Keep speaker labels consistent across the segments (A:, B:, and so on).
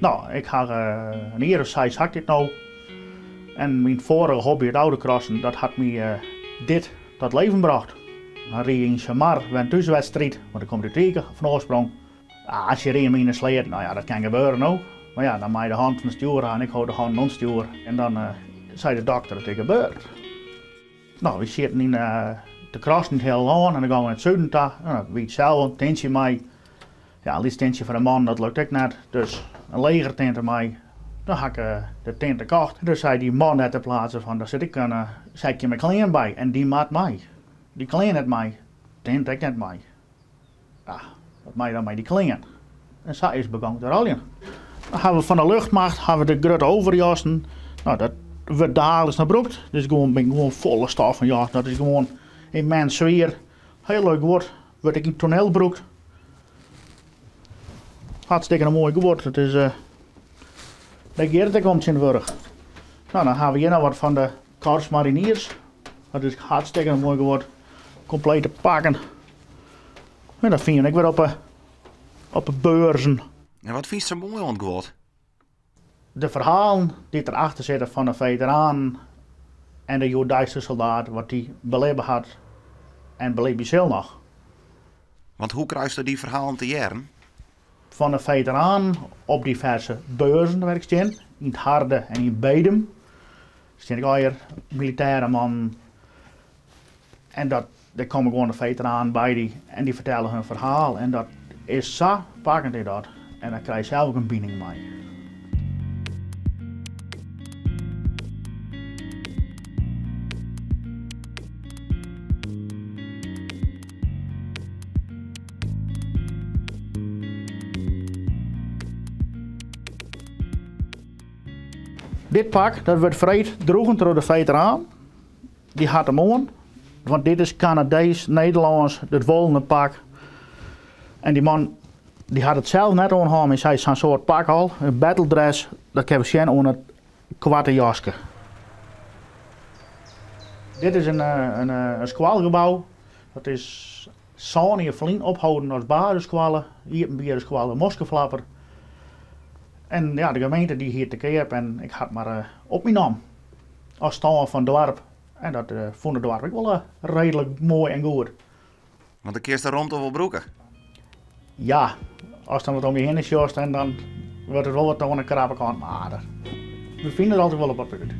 A: No, ik ha in jier of seis ha ik dit no. En myn foarige hobby, it autocrossen, dat hat my dit tot leven brocht. Dan ried je yn Samar wer in thúswedstriid, want ik kom út Hylke fan oarsprong. Ah, se rieden my yn de sleat, no ja, dat kin gebeure no. Mar ja, dan mei de hand fan it stjoer ha en ik hold de hannen oan it stjoer. En dan sei de dokter, it is gebeurd. No, wy sieten yn te crossen yn it hiele lân en dan gongen we nei it suden ta. No, dat wie itselde, in tintsje mei. Ja, in lyts tintsje foar in man, dat lukt ek net. Dus in legertinte mei. Dan ha ik de tinte kocht. En doe sei dy man dêr ter plaatse fan, dêr sit ek in sekje mei klean by en dy moat mei. Dy klean net mei, tinte ek net mei. Ja, wat mei dan mei dy klean? En sa is it begûn te rôljen. Dan hawwe we fan de luchtmacht hawwe we de grutte overjassen. No, dat wurdt daliks noch brûkt. Dus gewoan, bin gewoan folle stoffen jas. Dat is gewoan immens swier. Hiel leuk guod. Wurdt ek yn it toaniel brûkt. Hartstikke in moai guod. Dat is, uh, dêr giet it ek om tsjintwurdich. No, dan hawwe we hjir noch wat fan de Korps Mariniers. Dat is hartstikke in moai guod. Komplete pakken. En dat fyn ik wer op 'e, op 'e beurzen.
B: En wat fynst sa moai oan it guod?
A: De ferhalen dy't derachter sitte fan de feteranen en de hjoeddeistige soldaat, wat dy belibbe hat en belibje sil noch.
B: Want hoe krijst dy ferhalen te hearren?
A: Fan de feteranen op diverse beurzen wêr't ik stean, yn 't Harde en yn Bedum, stean ek allegear militêre mannen. En dat, dêr komme gewoan de feteranen by dy en dy fertelle hun ferhaal en dat is sa pakkend is dat. En dan krij je sels ek in bining mei. Dit pak dat wurdt freed droegen troch de feteraan. Dy hat him oan, want dit is Kanadees, Nederlâns, it wollene pak. En dy man dy hat it sels net oan hân, mar hy sei sa'n soart pak al, in battledress, dat kinne we sjen oan it koarte jaske. Dit is in, in, in skoalgebou. Dat is sân jier ferlyn opholden as basisskoalle, iepenbiere skoalle Moskeflapper. En ja, de gemeente dy hie it te keap en ik ha it mar op my nommen. As stân fan doarp. En dat fûn it doarp ek wol reedlik moai en goed.
B: Want dan kinst de romte wol brûke.
A: Ja, ast dan wat om je hinne sjochst en dan wurdt it wol wat oan de krappe kant, mar we fine der altyd wol wat út.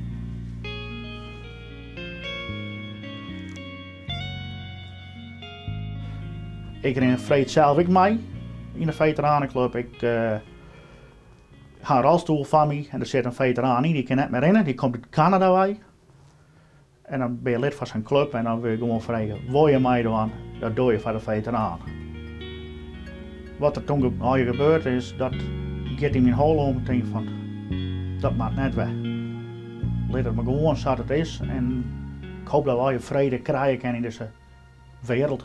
A: Ik rin freed sels ek mei yn de feteranenklup. Ik ha in rolstoel foar my en der sit in feteraan yn, dy kin net mear rinne, dy komt út Kanada wei. En dan bin je lid fan sa'n klup en dan wurd je gewoan frege, wol je meidwaan? Dat doe je foar de feteraan. Wat der toen allegear gebeurd is, dat giet yn myn holle om. Ik tink fan, dat moat net wer. Lit it mar gewoan sa't it is en ik hoop dat we allegear frede krije kinne yn dizze wereld.